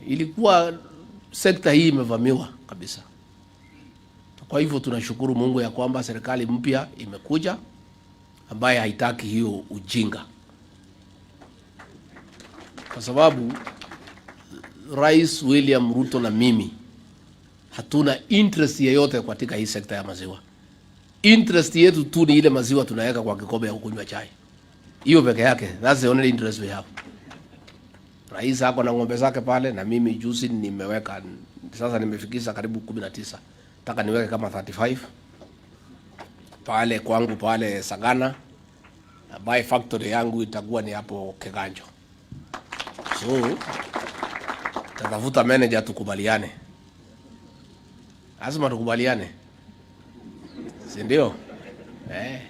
Ilikuwa sekta hii imevamiwa kabisa. Kwa hivyo tunashukuru Mungu ya kwamba serikali mpya imekuja ambaye haitaki hiyo ujinga, kwa sababu Rais William Ruto na mimi hatuna interest yeyote katika hii sekta ya maziwa. Interest yetu tu ni ile maziwa tunaweka kwa kikombe ya kunywa chai, hiyo peke yake. That's the only interest we have. Rais ako na ng'ombe zake pale, na mimi juzi nimeweka sasa, nimefikisha karibu 19, nataka niweke kama 35 pale kwangu pale Sagana, na by factory yangu itakuwa ni hapo Kiganjo. So tatafuta manager tukubaliane, lazima tukubaliane, si ndio? Eh,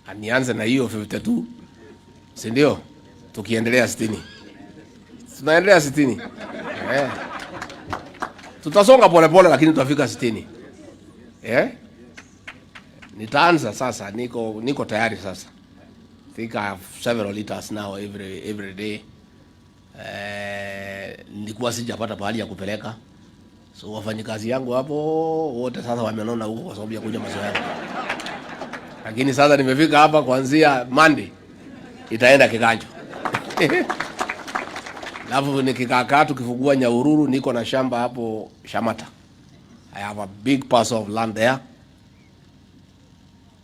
anianze na hiyo 52, si ndio? Tukiendelea 60, tunaendelea 60, eh. Tutasonga polepole, lakini tutafika 60, eh. Nitaanza sasa, niko tayari sasa. I think I have several liters now every day. Eh, nilikuwa sijapata pahali ya kupeleka, so wafanyikazi yangu hapo wote sasa wamenona huko kwa sababu ya kunywa maziwa yangu, lakini sasa nimefika hapa, kuanzia Monday itaenda Kiganjo. Alafu nikikaakaa tukifungua Nyahururu, niko na shamba hapo Shamata. I have a big parcel of land there.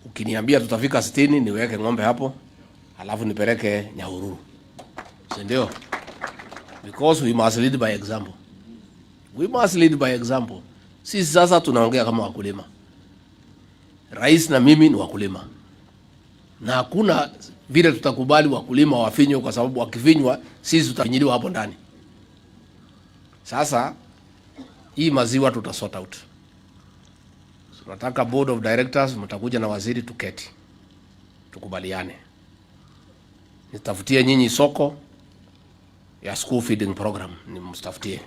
Ukiniambia tutafika 60, niweke ng'ombe hapo, alafu nipeleke Nyahururu, si ndio? Because we must lead by example. We must lead by example. Sisi sasa tunaongea kama wakulima. Rais na mimi ni wakulima, na hakuna vile tutakubali wakulima wafinywe, kwa sababu wakifinywa sisi tutafinyiliwa hapo ndani. Sasa hii maziwa tuta sort out. Tunataka board of directors, mtakuja na waziri, tuketi tukubaliane, nitafutie nyinyi soko ya school feeding program, ni mtafutie,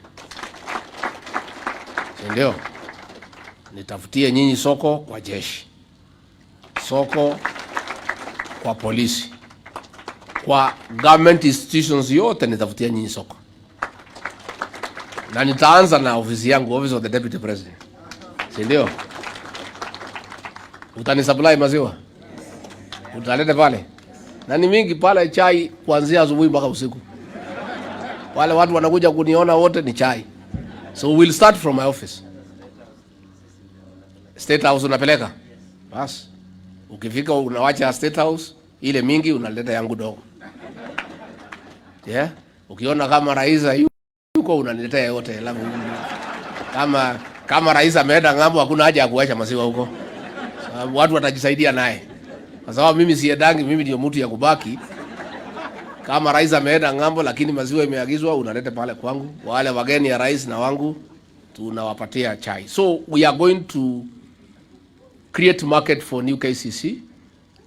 si ndio? Nitafutie nyinyi soko kwa jeshi, soko kwa polisi, kwa government institutions yote nitafutia nyinyi soko, na nitaanza na ofisi yangu, office of the deputy president, si ndio? Utanisupply maziwa, utalete pale, na ni mingi pale, chai kuanzia asubuhi mpaka usiku. Wale watu wanakuja kuniona wote ni chai, so we'll start from my office. State House unapeleka bas, ukifika unawacha State House ile mingi, unaleta yangu dogo, yeah. Ukiona kama rais yuko unaniletea yote, alafu kama rais ameenda ng'ambo, hakuna haja ya kuacha maziwa huko, sababu watu watajisaidia naye, kwa sababu mimi siendangi, mimi ndio mtu ya kubaki. Kama rais ameenda ng'ambo, lakini maziwa imeagizwa, unaleta pale kwangu. Wale wageni ya rais na wangu tunawapatia chai. So we are going to create market for new KCC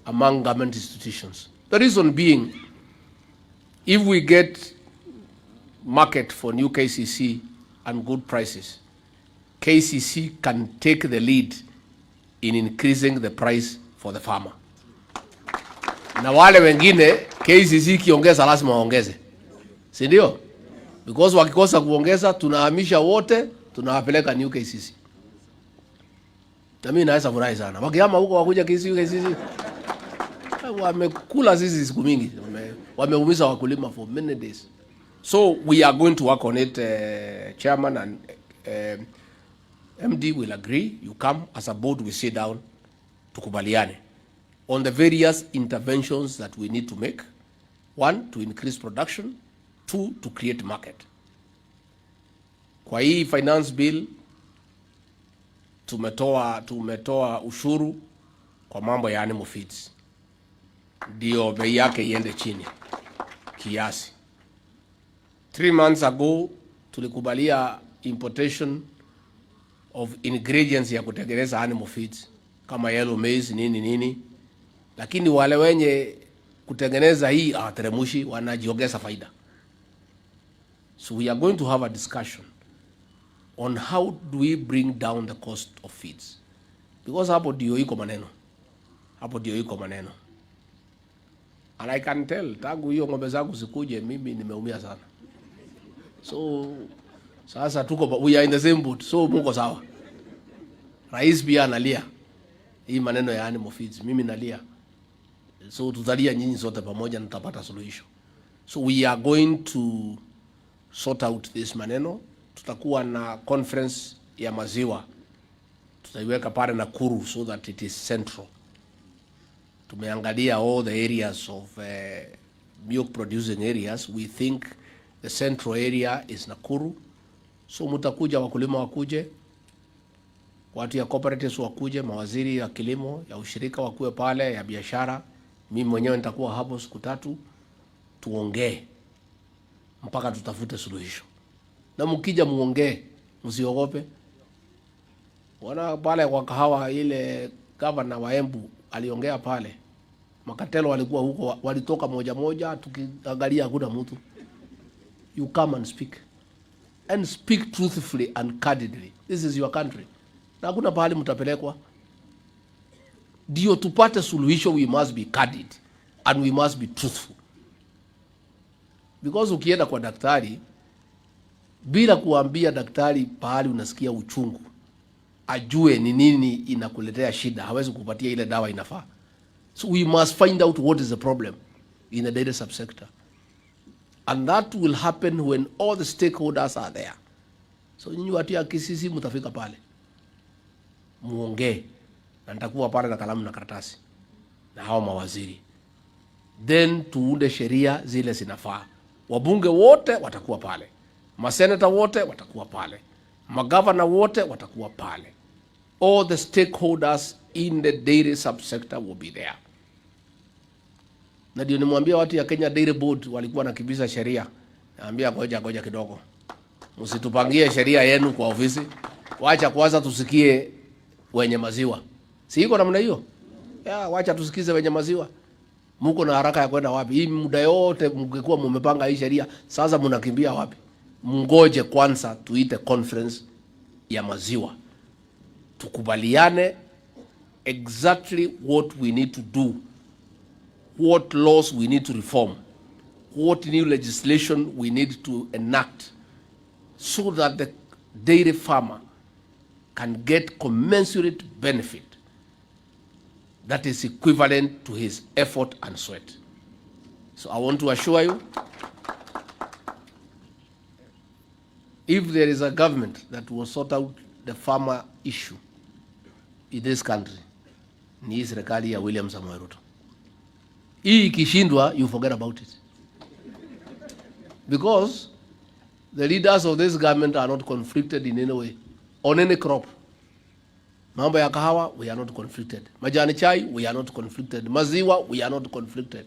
among government institutions. The reason being, if we get market for new KCC and good prices, KCC can take the lead in increasing the price for the farmer. Na wale wengine KCC ikiongeza lazima waongeze, si ndio? Because wakikosa kuongeza tunahamisha wote, tunawapeleka new KCC. Na mimi naweza furahi sana wakihama huko wakuja KCC, KCC wamekula sisi siku mingi, wameumiza wakulima for many days. So we are going to work on it, chairman and MD will agree. You come as a board, we sit down, tukubaliane on the various interventions that we need to make. One, to increase production. Two, to create market. Kwa hii finance bill tumetoa ushuru kwa mambo ya animal feeds, ndio bei yake iende chini kiasi. 3 months ago tulikubalia importation of ingredients ya kutengeneza animal feeds kama yellow maize, nini nini, lakini wale wenye kutengeneza hii hawateremushi, wanajiongeza faida. So we are going to have a discussion on how do we bring down the cost of feeds, because hapo ndio iko maneno, hapo ndio iko maneno. And I can tell, tangu hiyo ng'ombe zangu zikuje, mimi nimeumia sana. So sasa tuko, we are in the same boat, so muko sawa. Rais pia analia hii maneno ya animal feeds, mimi nalia, so tutalia nyinyi sote pamoja na tutapata suluhisho. So we are going to sort out this maneno. Tutakuwa na conference ya maziwa, tutaiweka pale Nakuru so that it is central. Tumeangalia all the areas of milk producing areas. We think the central area is Nakuru. So mtakuja, wakulima wakuje, watu ya cooperatives wakuje, mawaziri ya kilimo ya ushirika wakuwe pale, ya biashara. Mimi mwenyewe nitakuwa hapo siku 3, tuongee mpaka tutafute suluhisho. Na mkija muongee, msiogope. Wana pale kwa kahawa ile, gavana wa Embu aliongea pale, macartel walikuwa huko, walitoka moja moja, tukiangalia hakuna mtu. You come and speak and speak truthfully and candidly. This is your country, na hakuna pahali mtapelekwa. Ndio tupate suluhisho, we must be candid and we must be truthful, because ukienda kwa daktari bila kuambia daktari pahali unasikia uchungu, ajue ni nini inakuletea shida, hawezi kupatia ile dawa inafaa. So we must find out what is the problem in the dairy subsector. And that will happen when all the stakeholders are there. So nyinyi watu ya Kisii mtafika pale muongee, na nitakuwa pale na kalamu na karatasi na hao mawaziri, then tuunde sheria zile zinafaa. Wabunge wote watakuwa pale, maseneta wote watakuwa pale, magavana wote watakuwa pale. All the stakeholders in the dairy subsector will be there. Na ndio nimwambia watu ya Kenya Dairy Board walikuwa nakimbiza sheria, naambia ngoja ngoja kidogo, msitupangie sheria yenu kwa ofisi, wacha kwanza tusikie wenye maziwa. Si iko namna hiyo? Ya, wacha tusikize wenye maziwa. Muko na haraka ya kwenda wapi? Hii muda yote mngekuwa mumepanga hii sheria, sasa mnakimbia wapi? Mngoje kwanza tuite conference ya maziwa, tukubaliane exactly what we need to do, what laws we need to reform, what new legislation we need to enact so that the dairy farmer can get commensurate benefit that is equivalent to his effort and sweat. So I want to assure you, if there is a government that will sort out the farmer issue in this country, ni hii serikali ya William Samoei Ruto. Hii ikishindwa, you forget about it. Because the leaders of this government are not conflicted in any way on any crop. Mambo ya kahawa, we are not conflicted. Majani chai, we are not conflicted. Maziwa, we are not conflicted.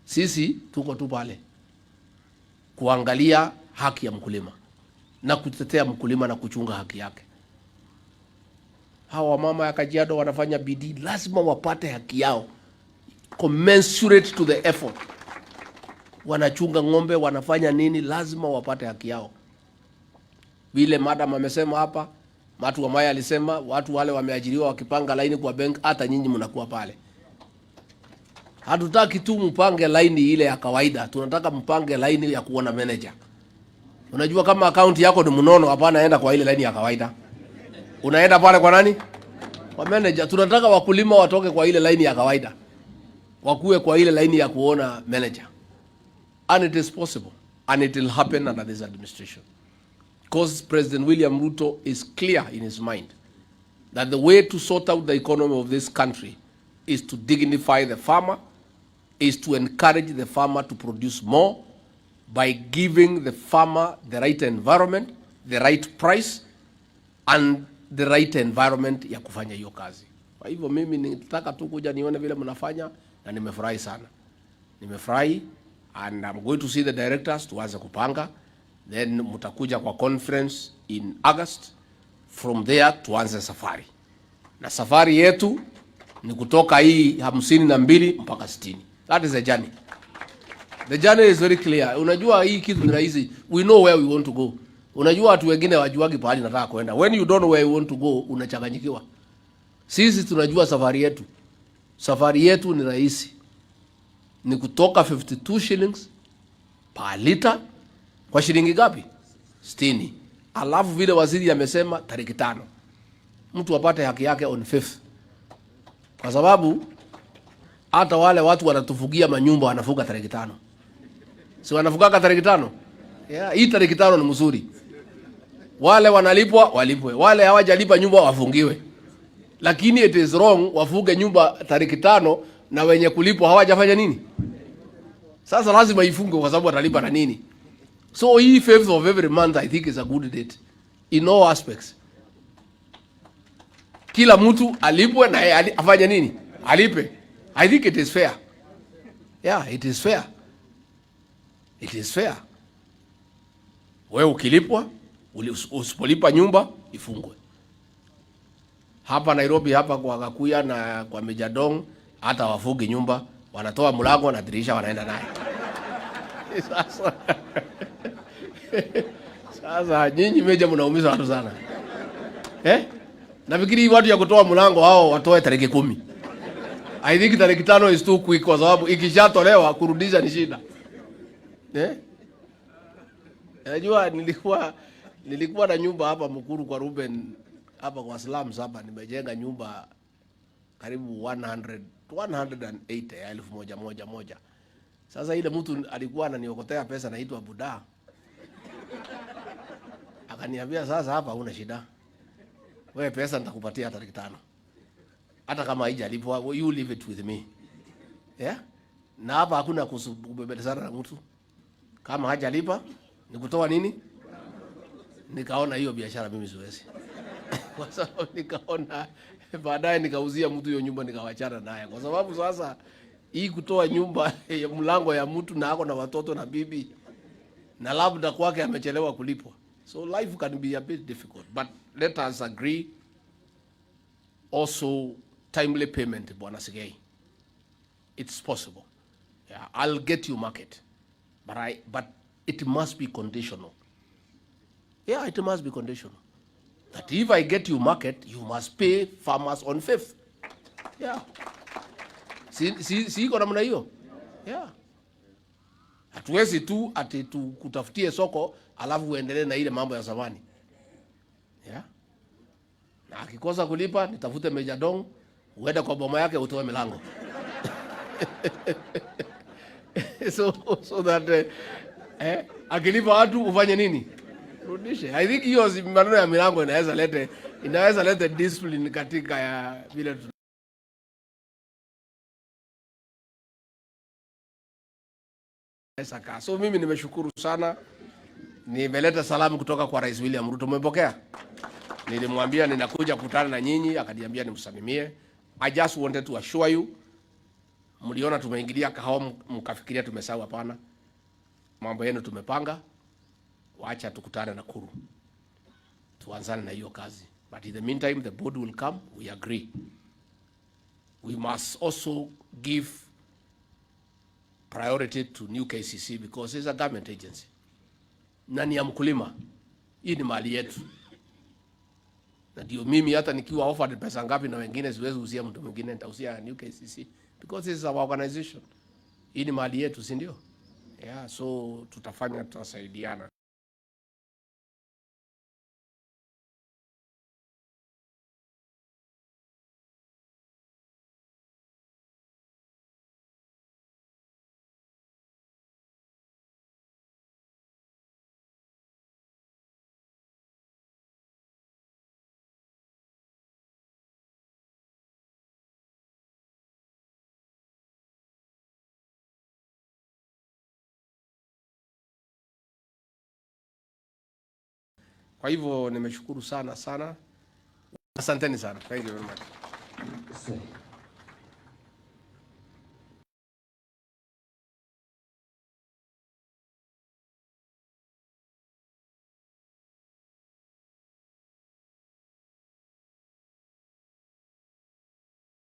Sisi tuko tu pale kuangalia haki ya mkulima na kutetea mkulima na kuchunga haki yake. Hawa wamama ya Kajiado wanafanya bidii, lazima wapate haki yao commensurate to the effort. Wanachunga ng'ombe, wanafanya nini, lazima wapate haki yao. Vile madam amesema hapa, Watu wa Maya alisema watu wale wameajiriwa wakipanga laini kwa bank, hata nyinyi mnakuwa pale. Hatutaki tu mpange laini ile ya kawaida, tunataka mpange laini ya kuona manager. Unajua kama akaunti yako ni mnono, hapana, enda kwa ile laini ya kawaida. Unaenda pale kwa nani? Kwa manager. Tunataka wakulima watoke kwa ile laini ya kawaida, wakuwe kwa ile laini ya kuona manager. And it is possible and it will happen under this administration. Because President William Ruto is clear in his mind that the way to sort out the economy of this country is to dignify the farmer, is to encourage the farmer to produce more by giving the farmer the right environment, the right price and the right environment ya kufanya hiyo kazi. Kwa hivyo mimi nitaka tu kuja nione vile mnafanya na nimefurahi sana. Nimefurahi and I'm going to see the directors tuanze kupanga, then mtakuja kwa conference in August. From there tuanze safari, na safari yetu ni kutoka hii 52 mpaka 60. That is the journey. The journey is very clear. Unajua hii kitu ni rahisi. We know where we want to go. Unajua watu wengine wajuagi pahali nataka kwenda. When you don't know where you want to go, unachanganyikiwa. Sisi tunajua safari yetu. Safari yetu ni rahisi. Ni kutoka 52 shillings per liter kwa Kwa shilingi ngapi? 60. Alafu vile waziri amesema tariki 5. Mtu apate haki yake on 5th. Kwa sababu hata wale watu wanatufugia manyumba wanafuga tariki 5. Si wanafuga tariki 5? Yeah, hii tariki 5 ni mzuri. Wale wanalipwa walipwe, wale hawajalipa nyumba wafungiwe. Lakini it is wrong wafuge nyumba tariki 5 na wenye kulipwa hawajafanya nini? Sasa lazima ifungwe kwa sababu watalipa na nini? So hii 5th of every month I think is a good date in all aspects. Kila mtu alipwe na afanye nini? Alipe. I think it is fair. Yeah, it is fair. It is fair. Wewe ukilipwa, usipolipa nyumba ifungwe. Hapa Nairobi, hapa kwa Gakuya na kwa Mejadong, hata wafugi nyumba, wanatoa mlango na dirisha wanaenda naye. Sasa nyinyi Meja mnaumiza watu sana. Nafikiri watu ya kutoa mlango hao watoe tariki 10. I think tariki 5 is too quick kwa sababu ikishatolewa kurudisha ni shida. Unajua nilikuwa na nyumba hapa Mukuru kwa Ruben, hapa kwa slums hapa, nimejenga nyumba karibu 180 ya elfu moja moja moja. Sasa ile mtu alikuwa ananiokotea pesa anaitwa Buda. Akaniambia sasa hapa huna shida. Wewe pesa nitakupatia tariki 5. Hata kama haijalipwa, you leave it with me. Yeah? Na hapa hakuna kubembelezana na mtu. Kama hajalipa ni kutoa nini? Nikaona hiyo biashara mimi siwezi. Kwa sababu nikaona baadaye nikauzia mtu hiyo nyumba nikawachana naye. Kwa sababu sasa hii kutoa nyumba ya mlango ya mtu na ako na watoto na bibi na labda kwake amechelewa kulipwa. So life can be a bit difficult, but let us agree also timely payment, Bwana Sigei. It's possible. Yeah, I'll get you market. But it must be conditional. Yeah, it must be conditional. That if I get you market, you must pay farmers on 5th. Yeah. Si iko namna hiyo? Yeah. Hatuwezi tu ati tukutafutie soko alafu uendelee na ile mambo ya zamani. Yeah. Na akikosa kulipa nitafute Meja Dong, uende kwa boma yake utoe milango. So that akilipa watu ufanye nini? Rudishe. I think hiyo maneno ya milango inaweza lete discipline katika ya vile tunaweza kaa. So mimi nimeshukuru sana. Nimeleta salamu kutoka kwa Rais William Ruto. Umepokea? Nilimwambia ninakuja kukutana na nyinyi, akaniambia nimsalimie. I just wanted to assure you. Mliona tumeingilia kahawa mkafikiria tumesahau. Hapana. Mambo yenu tumepanga. Wacha tukutane Nakuru. Tuanzane na hiyo kazi. But in the meantime the board will come, we agree. We must also give priority to new KCC because it's a government agency. Na ni ya mkulima. Hii ni mali yetu. Na ndio mimi hata nikiwa offered pesa ngapi na wengine siwezi uzia mtu mwingine, nitauzia new KCC because this is our organization. Hii ni mali yetu, si ndio? Yeah, so tutafanya, tutasaidiana. Kwa hivyo nimeshukuru sana sana. Asanteni sana. Thank you very much.